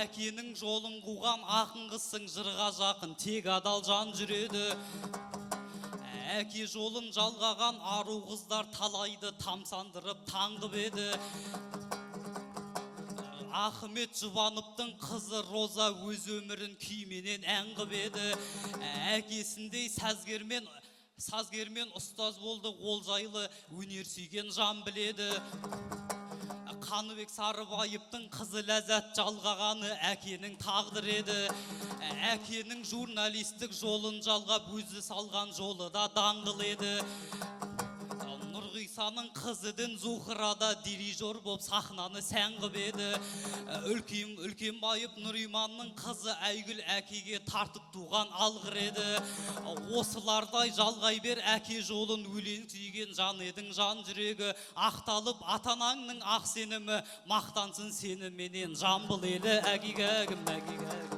Әкенің жолын қуған ақын қызсың, жырға жақын тек адал жан жүреді. Әке жолын жалғаған ару қыздар талайды тамсандырып таң қып еді. Ахмет Жұбановтың қызы Роза өз өмірін күйменен ән қып еді. Әкесіндей сазгермен ұстаз болды, ол жайлы өнер сүйген жан біледі. Қаныбек Сарыбаевтың қызы Ләззат жалғағаны әкенің тағдыры еді. Әкенің журналистік жолын жалғап, өзі салған жолы да даңғыл еді. Нұрғисаның қызы Дін Зухрада дирижер боп сахнаны сән қып еді. Үлкенбаев Нұриманның қызы Әйгүл әкеге тартып туған алғыр еді. Осылардай жалғай бер әке жолын, өлең сүйген жан едің, жан жүрегі ақталып, ата анаңның ақ сенімі мақтансын сеніменен Жамбыл елі. Әгигәгім, әгигәгім.